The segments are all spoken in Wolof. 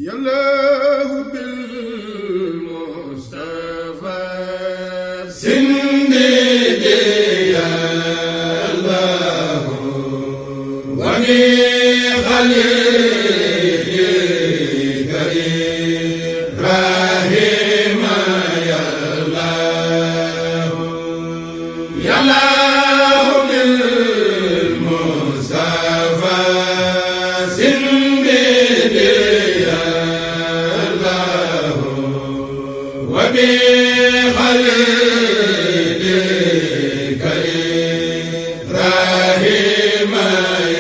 يالله بالمصطفى سندي يا الله وبخليلك إبراهيم يا الله يالله بالمصطفى سندي يا الله وبخليلك إبراهيم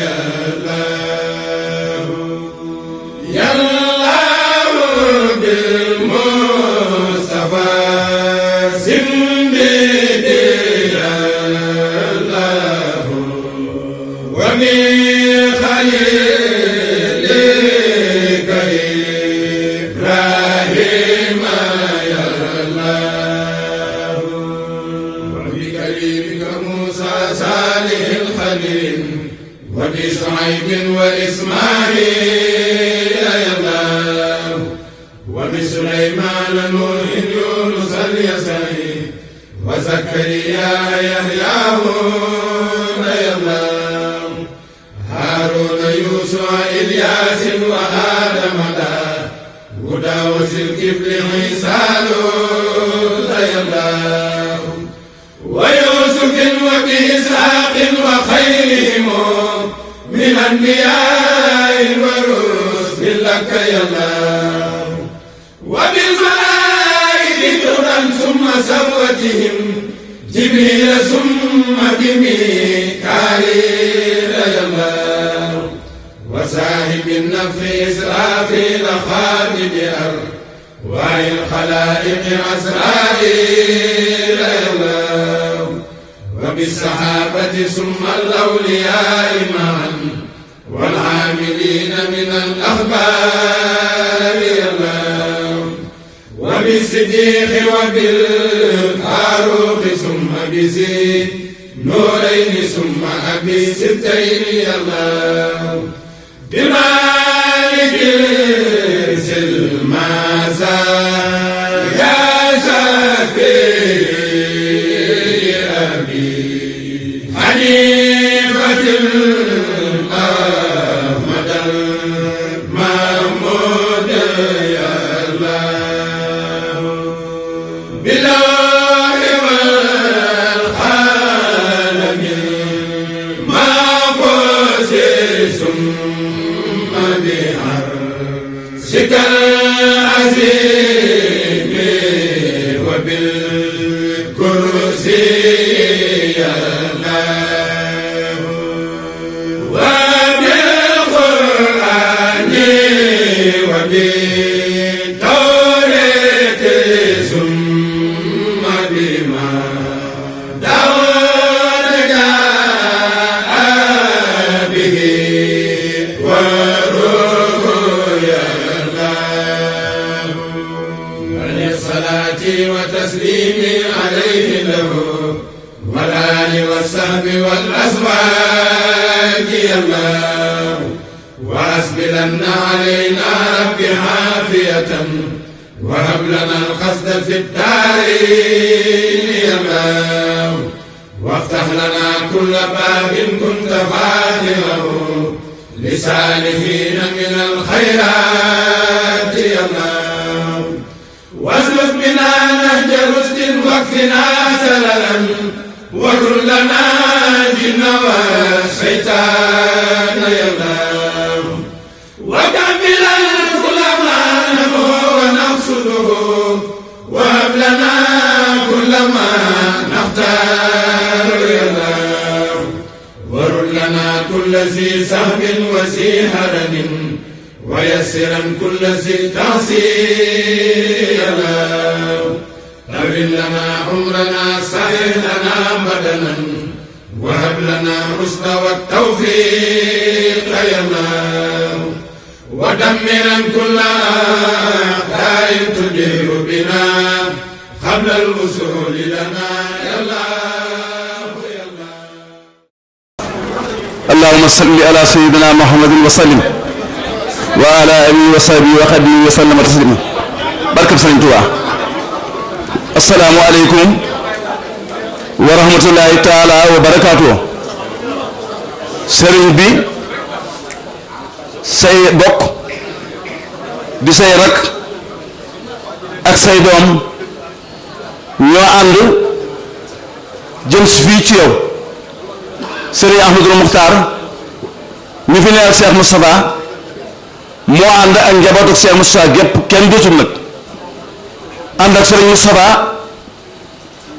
يا الله يالله بالمصطفى سندي يا الله وبخليلك إبراهيم يا الله وبكريمك موسى صالح الخليل وبشعيب وإسماعيل يا الله وبسليمان نوح يونس اليسعي وزكريا يحيى يا الله هارون يوسف إلياس وآدم وداود الكفل عيسى يا الله ويوسف وبإسحاق وخيرهم من أنبياء ورسل لك يا الله وبالملائكة ترا ثم سوتهم جبريل ثم بميكائيل يا الله وصاحب النفخ إسرافيل خالد أرواح الخلائق عزرائيل يا الله وبالصحابة ثم الأولياء معا والعاملين من الأخبار يا الله وبالصديق وبالفاروق ثم بزيد نورين ثم أبي سبتين يا الله بمالك المازا يا شفيع أبي حنيفة أحمد المحمود يا الله بالله والقلم ما فوز ثم بعرشك العظيم وبالكرسي يا الله وبالقرآن وبالتوراة ثم بما داود جاء به وروح يا الله عليه الصلاة وتسليم عليه له والآل والصحب والأزواج يا الله وأسبلن علينا رب عافية وهب لنا القصد في الدارين يا الله وافتح لنا كل باب كنت فاتحه لسالفين من الخيرات يا الله واسلك بنا نهج رشد واكفنا سللا وكن لنا الجن والشيطان يا الله وكمل الظلمان ونقصده وهب لنا كل ما نختار يا الله ورد لنا كل ذي سهم وذي هرم ويسرا كل ذي تعصير يا الله طول لنا عمرنا صحح لنا بدنا وهب لنا الرشد والتوفيق يا الله ودمرا كل أعداء تدير بنا قبل الوصول لنا يا الله يا الله اللهم صل على سيدنا محمد وسلم wa ala alihi wa sahbihi wa xadimihi wa sallama taslima barkab Sëriñ Tuubaa. Assalaamu aleykum wa rahmatullahi taala wa barakaatuh. sëriñ bi say bokk di say rak ak say doom ñoo ànd jëm si fii ci yow sëriñ Ahmadul Muxtaar mi fi neel Cheikh Moustapha moo ànd ak njabootu Cheikh Moustapha gépp kenn desul nag ànd ak sëriñ Moustapha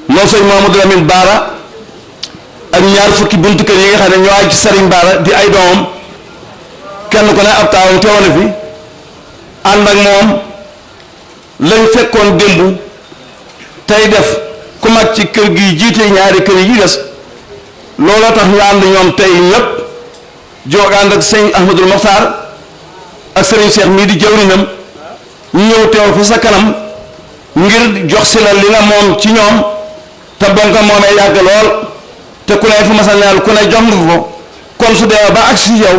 moom sëriñ Mamadou Lamine Baara ak ñaar fukki buntu kër yi nga xam ne ñoo aj ci sëriñ Baara di ay doomam kenn ku ne ab taawam teewoon na fi ànd ak moom lañ fekkoon démb tey def ku mag ci kër gi jiite ñaari kër yi des looloo tax ñu ànd ñoom tey ñëpp jóg ànd ak sëñ Ahmadul Moxtaar ak sëriñ Cheikh mii di jawrinam ñu ñëw teew fi sa kanam ngir jox si la li nga moom ci ñoom te bon ko moomee yàgg lool te ku ne fu ma sa neel ku ne jox nga ko kon su dee ba agsi yow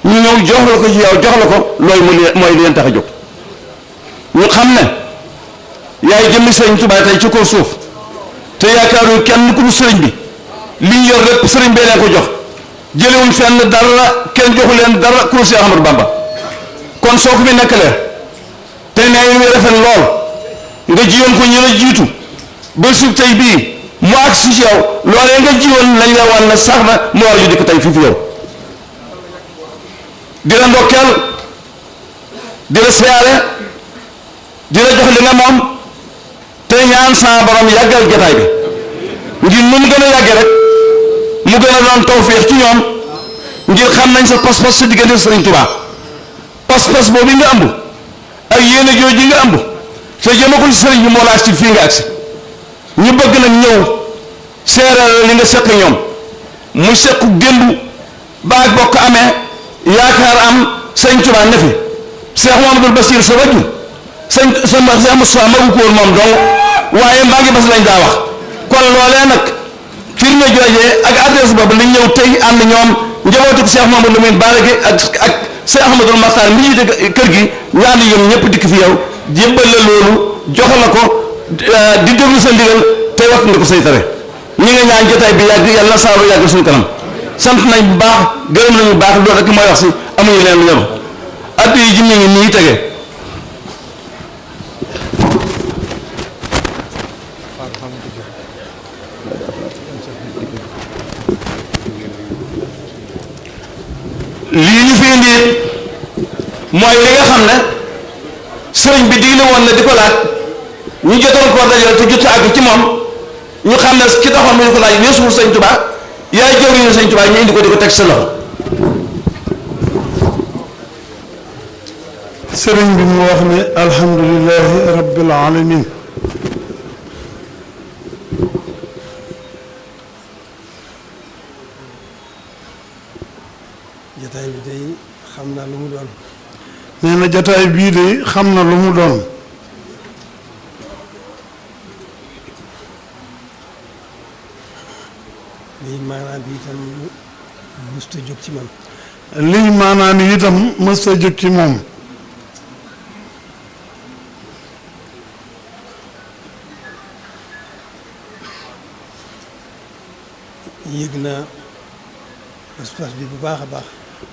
ñu ñëw jox la ko ci yow jox la ko loolu mooy leen tax a jóg ñu xam ne yaay jëmmi sëriñ Tuubaa tey ci kaw suuf te yaakaaru kenn ku dul sëriñ bi li ñu yor lépp sëriñ bee leen ko jox jëlewuñ fenn dara kenn joxu leen dara ku dul Seex Ahmadu Bamba kon soo ko fi nekkalee te nee ñu rafet lool nga jiwoon ko ñu la jiitu ba suuf tey bii mu agsi ci yow loolee nga jiwoon lañ la wan ne sax na mu war ju dikk tey fii fi yow di la ndokkeel di la siyaare di la jox li nga moom te ñaan sa borom yàggal jotaay bi ngir nu mu gën a yàggee rek mu gën a doon tawféex ci ñoom ngir xam nañ sa pas-pas sa diggante Sëriñ Tuubaa pas-pas boobu nga ëmb ak yéene jooju nga ëmb te jëma ko ci sëriñ bi moo la agsi fii nga agsi ñu bëgg nag ñëw seeral li nga seq ñoom mu sequ démb ba ak bokk amee yaakaar am Sëriñ Tuubaa ne fi Cheikh Mouhamadoul Bachir sa wajju Cheikh Moustapha magu ko woon moom dong waaye mbaa ngi bas lañ daa wax kon loolee nag firnde joojee ak adresse boobu lañ ñëw tey ànd ñoom njabootu Cheikh Mouhamadou Lamine Bara gi ak Cheikh Ahmadul Moxtaar mi jiite kër gi ñu ànd ñoom ñëpp dikk fi yow jébbal la loolu jox la ko di déglu sa ndigal tey wax nga ko say tere ñi nga ñaan jotaay bi yàgg yàlla na saaru yàgg suñu kanam sant nañ bu baax gërëm nañu bu baax loolu rek mooy wax si amuñu leen lu ñëw addu yi ji ñu ngi nii tege lii ñu fi indi mooy li nga xam ne sëriñ bi digle woon na di ko laaj ñu jotoon koo dajale te jot àgg ci moom ñu xam ne ki taxoon mu ñu ko laaj weesuwul Sëriñ Tuubaa yaay jëwriñu Sëriñ Tuubaa ñu indi ko di ko teg sa loxo. sëriñ bi mu wax ne alhamdulilahi rabbil alamin jataay bi day xam naa lu mu doon. nee na jataay bii de xam na lu mu doon. lii maanaam bi itam mësta jóg ci man. lii maanaam itam mësta jóg ci moom. yëg naa pas-pas bi bu baax a baax.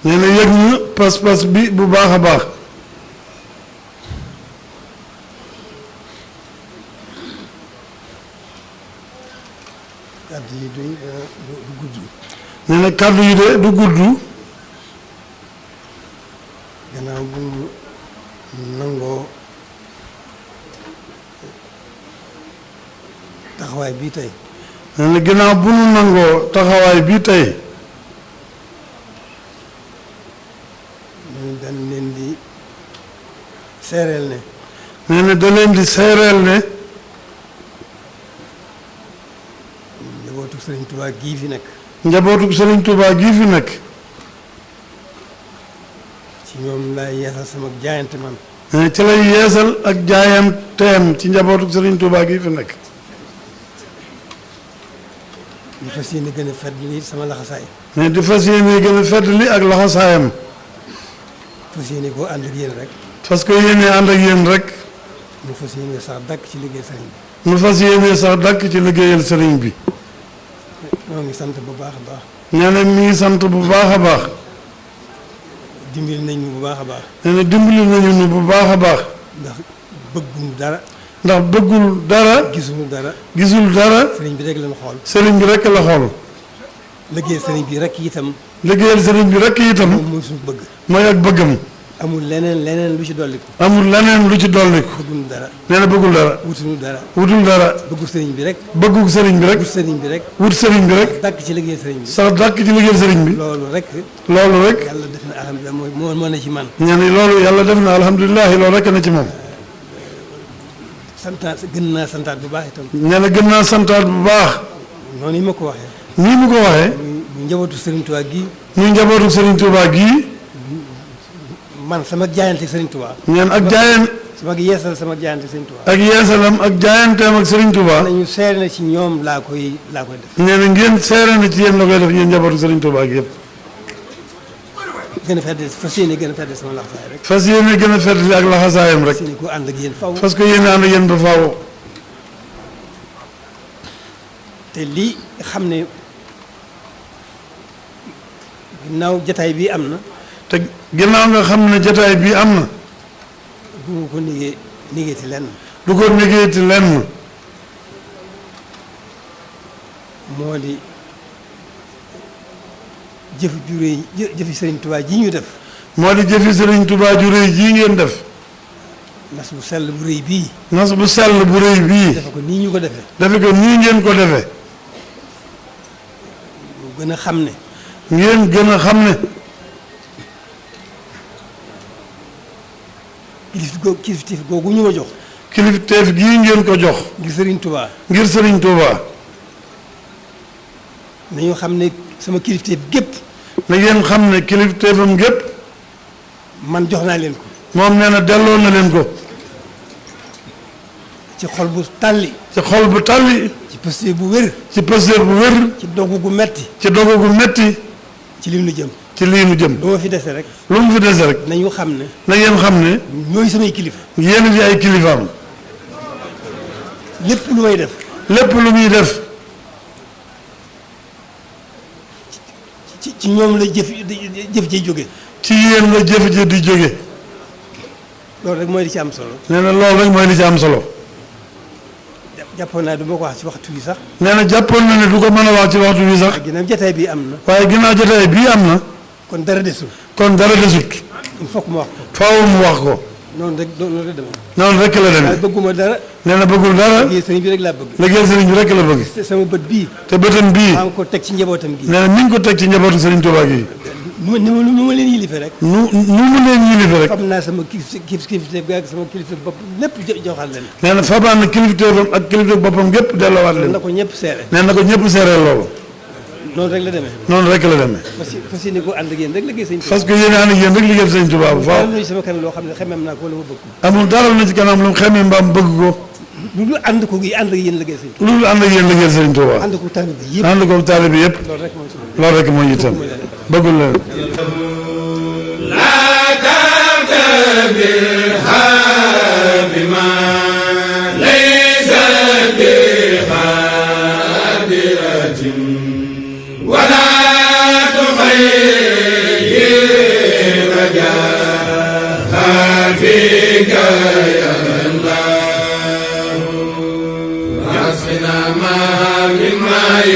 nee na yëg na pas-pas bi bu baax a baax. kàddu yi du gudd. nee na kàddu yi de du gudd. gannaaw bu nangoo taxawaay bii tey. nee na gannaaw bu nu nangoo taxawaay bii tey. ñu dañ leen di seereel ne. nee na da leen di seereel ne. njabootu Sëriñ Tuubaa gii fi nekk. njabootu Sëriñ Tuubaa gii fi nekk. ci ñoom laay yeesal sama jaayante man. nee na ci lay yeesal ak jaayanteem ci njabootu Sëriñ Tuubaa gii fi nekk. di fas yéene gën a feddali sama laxasaay. mais di fas yéene gën a feddali ak laxasaayam. fas yéene koo ànd ak yéen rek. fas ko yéene ànd ak yéen rek. ñu fas yéene sax dàkk ci liggéey sëriñ bi. nu fas yéene sax dàkk ci liggéeyal sëriñ bi. ñoo ngi sant bu baax a baax. nee na mi ngi sant bu baax a baax. dimbali nañ ñu bu baax a baax. nee na dimbali nañu nu bu baax a baax. ndax bëgguñu dara. ndax bëggul dara. gisuñu dara. gisul dara. sëriñ bi rek lañ xool. sëriñ bi rek la xool. liggéey sëriñ bi rek itam. liggéeyal sëriñ bi rek itam. moom mooy suñu bëgg. mooy ak bëggam. amul leneen lu ci dolliku. amul leneen lu ci dolliku. bëgguñu dara. nee na bëggul dara. wutuñu dara. wutul dara. bëggu sëriñ bi rek. bëggu sëriñ bi rek. wut sëriñ bi rek. wut sëriñ bi rek. dàkk ci liggéey sëriñ bi. sax dàkk ci liggéeyal sëriñ bi. loolu rek. loolu rek. yàlla def na alhamdulilah moo ne ci man. nee na loolu yàlla def na alhamdulilah loolu rek na ci moom. gën naa santaat bu baax itam. nee na gën naa santaat bu baax. noonu yi ma ko waxee. nii mu ko waxee. ñu njabootu Serigne Touba gii. ñu njabootu Serigne Touba gii. man sama jaayante Serigne Touba. ñeen ak jaayeen. sama yeesal sama jaayante Serigne Touba. ak yeesalam ak jaayanteem ak Serigne Touba. nañu seere na ci ñoom laa koy def. nee na ngeen seere na ci yéen la koy def ñeen njabootu Serigne Touba gi yëpp. gën a fedd fas yéene gën a fedd sama laxasaay rek. fas yéene gën a fedd ak laxasaayam rek. fas yéene ko ànd ak yéen faw. parce que yéen ànd ak yéen ba faaw. te lii xam ne ginnaaw jataay bii am na. te ginnaaw nga xam ne jataay bii am na. du ma ko négee ci lenn. du ko négeeti lenn. moo di jëf ju réy jëfi Serigne Touba ji ñu def. moo di jëfi Serigne Touba ju rëy jii ngeen def. nas bu sell bu rëy bii. nas bu sell bu rëy bii. defe ko nii ñu ko defee. defe ko nii ngeen ko defee. mu gën a xam ne. ngeen gën a xam ne. kilifteef googu ñu ma jox. kilifteef gii ngeen ko jox. ngir Serigne Touba. ngir Serigne Touba. nañu xam ne sama kilifteef gépp. na ngeen xam ne kilifteefam gépp. man jox naa leen ko. moom nee na delloo na leen ko. ci xol bu tàlli. ci xol bu tàlli. ci pëste bu wér. ci pësteef bu wér. ci dogu gu metti. ci dogu gu metti. ci li nu jëm. ci lii nu jëm. lu ma fi dese rek. lu mu fi dese rek. nañu xam ne. na ngeen xam ne. ñooy samay kilifa. yéen di ay kilifaam. lépp lu may def. lépp lu muy def. ci ñoom la jëf ji jóge. ci yéen la jëf ji di jóge. loolu rek mooy li ci am solo. nee na loolu rek mooy li ci am solo. jàppoon naa du ma ko wax ci waxtu wi sax. nee na jàppoon na ne du ko mën a wax ci waxtu bi sax. ginnaaw jataay bi am na. waaye ginnaaw jotaay bii am na. kon dara desul. kon dara desut. il faut que ma wax ko. faaw mu wax ko. noonu rek demee. noonu rek la waaye demee. bëgguma dara. nee na bëggul dara. liggéey sëriñ bi rek laa bëgg. liggéey sëriñ bi rek la bëgg. te sama bët bii. te bëtam bii. maa ngi ko teg ci njabootam gi. nee na mi ngi ko teg ci njabootu Sëriñ Tuubaa gi. nu ma leen yilife rek. nu mu leen yilife rek. xam naa sama kilifteef gi ak sama kilifteef bopp lépp joxal leen. nee na fabaan na kilifteefam ak kilifteef boppam gépp delloowaat leen. na ko ñëpp seere. nee na ko ñëpp seereel loolu. noonu rek la demee. noonu rek la demee. fas yéene ko ànd ak yéen rek liggéey sëñ Tuubaa. parce que yéen ànd ak yéen rek liggéey Sëriñ Tuubaa bu faaw. loolu sama kanam loo xam ne xemem naa ko wala ma bëgg ko. amul dara na ci kanam lu mu xamee mbaam bëgg ko. lu ànd ko gi ànd ak yéen liggéey sëñ Tuubaa. loolu ànd ak yéen liggéey Sëriñ Tuubaa. ànd ko taalibe yëpp. ànd ko taalibe yëpp. loolu rek mooy sunu. loolu rek mooy itam. bëggul leen.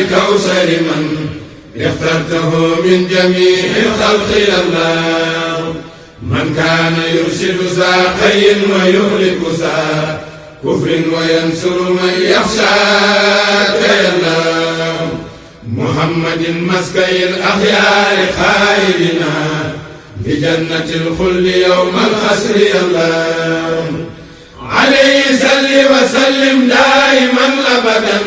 كوثر من اخترته من جميع الخلق الله من كان يرشد ذا حي ويهلك ذا كفر وينصر من يخشاك يا الله محمد مسكي الأخيار خائرنا لجنة الخلد يوم الخسر يا الله عليه صل وسلم دائما أبدا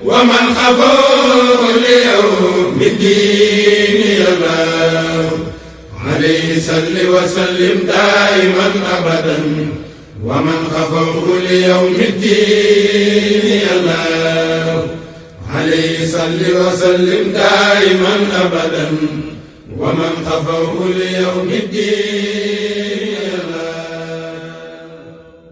ومن خفوه ليوم الدين يا الله عليه صل وسلم دائما أبدا ومن خفوه ليوم الدين يا الله عليه صل وسلم دائما أبدا ومن خفوه ليوم الدين